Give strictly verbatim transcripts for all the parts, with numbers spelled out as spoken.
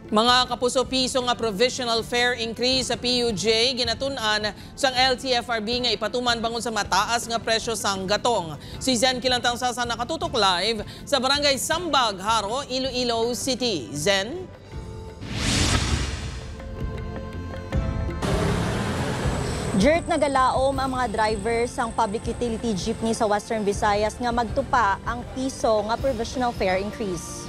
Mga kapuso, piso nga provisional fare increase sa P U J ginatun-an sang L T F R B nga ipatuman bangod sa mataas nga presyo sang gatong. Si Zen Kilantang Sasa nakatutok live sa Barangay Sambag, Jaro, Iloilo City. Zen? Jert, nagalaom ang mga driver sang public utility jeepney sa Western Visayas nga magtupa ang piso nga provisional fare increase.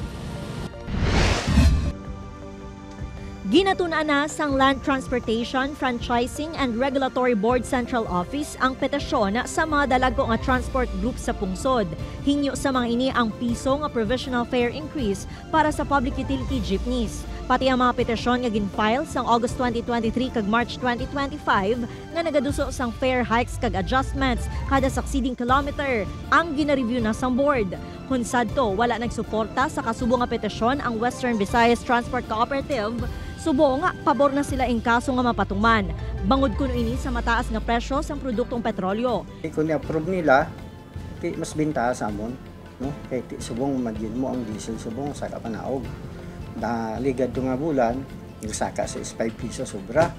Ginatun-an na sang Land Transportation, Franchising and Regulatory Board Central Office ang petisyon sa mga dalagko nga transport group sa pungsod, hingyo sa mga ini ang piso nga provisional fare increase para sa public utility jeepneys. Pati ang mga petisyon nga gin-file sang August twenty twenty-three kag March twenty twenty-five nga nagaduso sang fare hikes kag adjustments kada succeeding kilometer ang gina-review na sang board. Kon sadto, wala nagsuporta sa kasubong nga petisyon ang Western Visayas Transport Cooperative, subong pabor na sila ing kaso nga mapatuman, bangod kuno ini sa mataas nga presyo sang produktong petrolyo. Kung i-approve nila, ti mas bintaha sa amon, no? Kay ti subong madyan mo ang diesel subong sa kapanaog. Da ligad to nga bulan, nagsaka sa is five piso sobra.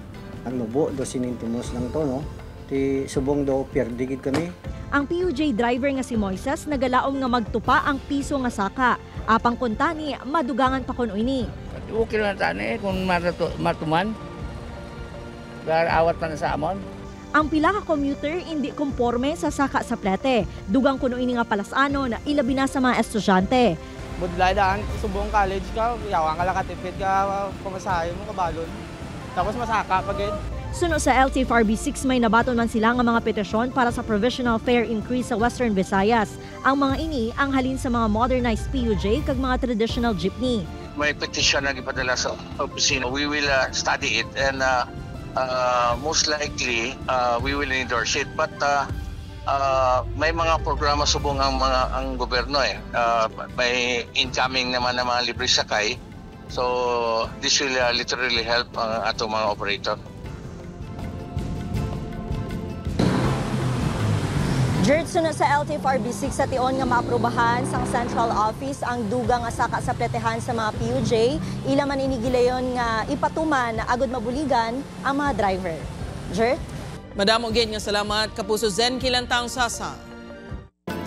Ang nubo, dos sentimos lang to, no? Ti subong do, pierde gid kami. Ang P U J driver nga si Moises nagalaom nga magtupa ang piso nga saka. Apang kuntani, madugangan pa kuno ini. Okay lang tani kung marato-, matuman. Dar awat pa na sa amon. Ang pila ka commuter indi komporme sa saka sa plete. Dugang kuno ini nga palas-anon, ilabi na sa mga estudyante. Budlay daan, subong college ka, yawa ka lang katipid ka, pamasahe mo, kabalon. Tapos masaka pa gid. Suno sa L T F R B six, may nabaton man sila nga mga petisyon para sa provisional fare increase sa Western Visayas. Ang mga ini ang halin sa mga modernized P U J kag mga traditional jeepney. May petisyon na gipadala sa opisina. We will, uh, study it and, uh, uh, most likely, uh, we will endorse it. But, uh, uh, may mga programa subong ang mga, ang gobyerno, eh. Uh, may incoming naman ng mga libre sakay. So, this will, uh, literally help ang atong mga operator. Jert, suno sa L T F R B six, sa tion nga maaprubahan sang Central Office ang dugang nga saka sa pletehan sa mga P U J, ila man ini gilayon nga ipatuman agud mabuligan ang mga driver. Jert? Madamo gid nga salamat, Kapuso Zen Kilantang Sasa.